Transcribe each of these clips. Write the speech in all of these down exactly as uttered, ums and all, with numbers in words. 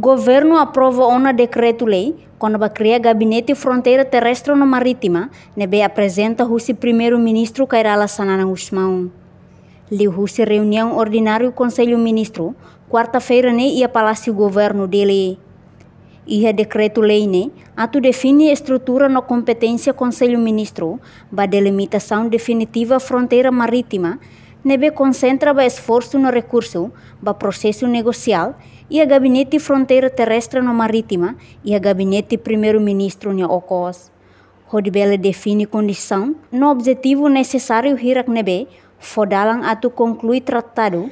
Governu aprova ona dekretu-lei kona-ba kria Gabinete Fronteira Terrestre no Marítima, ne'ebé aprezenta husi Primeiru-Ministru Kay Rala Xanana Gusmão. Liuhusi reuniaun ordináriu Konsellu Ministru, kuarta-feira ne'e iha Palásiu Governu, Dili. Iha dekretu-lei ne'e atu define estrutura no kompeténsia Konsellu Ministru ba delimitasaun definitiva fronteira marítima, ne'ebé konsentra ba esforsu no rekursu ba prosesu negosiál iha Gabinete Fronteira Terrestre no Marítima iha Gabinete Primeiru-Ministru nia okos, hodi bele define kondisaun no objetivu nesesáriu hirak ne'ebé fó dalan atu konklui tratadu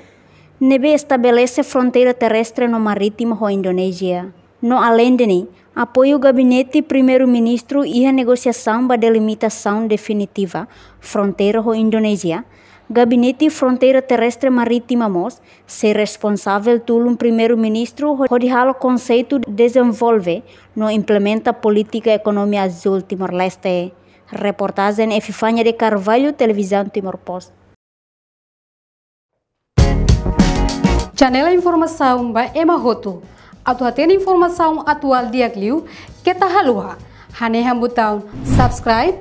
ne'ebé estabelese fronteira terrestre no marítima ho Indonézia. No aleinde ne'e, apoiu Gabinete Primeiru-Ministru iha negosiasaun ba delimitasaun definitiva fronteira ho Indonézia, Gabinete Fronteira Terrestre Marítima mós sei responsavel tulun Primeiru-Ministru hodi halo konseitu dezenvolve no implementa polítika ekonomia azúl Timor-Leste. Reportajen Epifania de Carvalho, Televizaun Timor Post. Janela informasaun ba ema hotu. Atu hatene informasaun atuál di'ak liu, keta haluha hanehan butaun subscribe,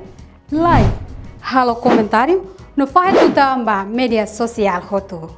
like, halo komentáriu, no fahe tutan ba média sosiál hotu.